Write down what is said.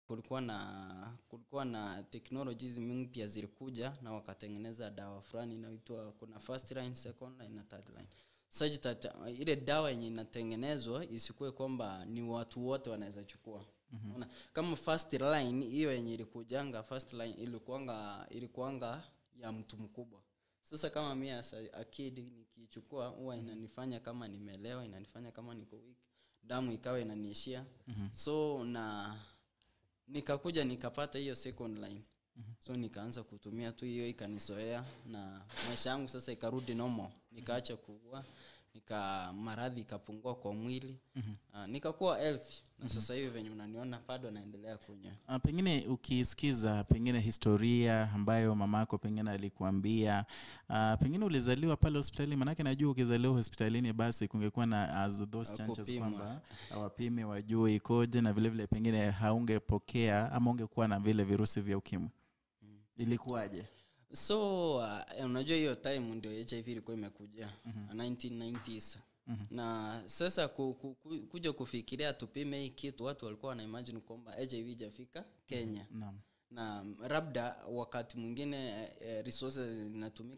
Kulikuwa na technologies mingi pia zilikuja na wakatengeneza dawa fulani inaitwa, kuna first line, second line na third line, such that ile dawa yenye inatengenezwa isikuwe kwamba ni watu wote wanaweza chukua. Kama first line, hiyo yenye ilikujanga first line ilikuanga ya mtu mkubwa. Sasa kama mi as a kid nikichukua, huwa inanifanya kama nimeelewa, inanifanya kama niko weak, damu ikawa inaniishia. So na nikakuja nikapata hiyo second line. So nikaanza kutumia tu hiyo, ikanizoea na maisha yangu sasa ikarudi normal. Nikaacha kuugua, maradhi ikapungua kwa mwili. Nikakuwa healthy na sasa hivi venye unaniona bado naendelea kunywa. Pengine ukisikiza pengine historia ambayo mamako pengine alikuambia, pengine ulizaliwa pale hospitalini, manake najua ukizaliwa hospitalini basi kungekuwa na as those chances kupimwa. Kwamba wapime wajue ikoje, na vile vile pengine haungepokea ama ungekuwa na vile virusi vya ukimwi. Ilikuwaje? So unajua hiyo time ndio HIV ilikuwa imekuja, 1990s. Na sasa kuja kufikiria tupime hii kitu, watu walikuwa wana imagine kwamba HIV ijafika Kenya. Na labda wakati mwingine resources zinatumika.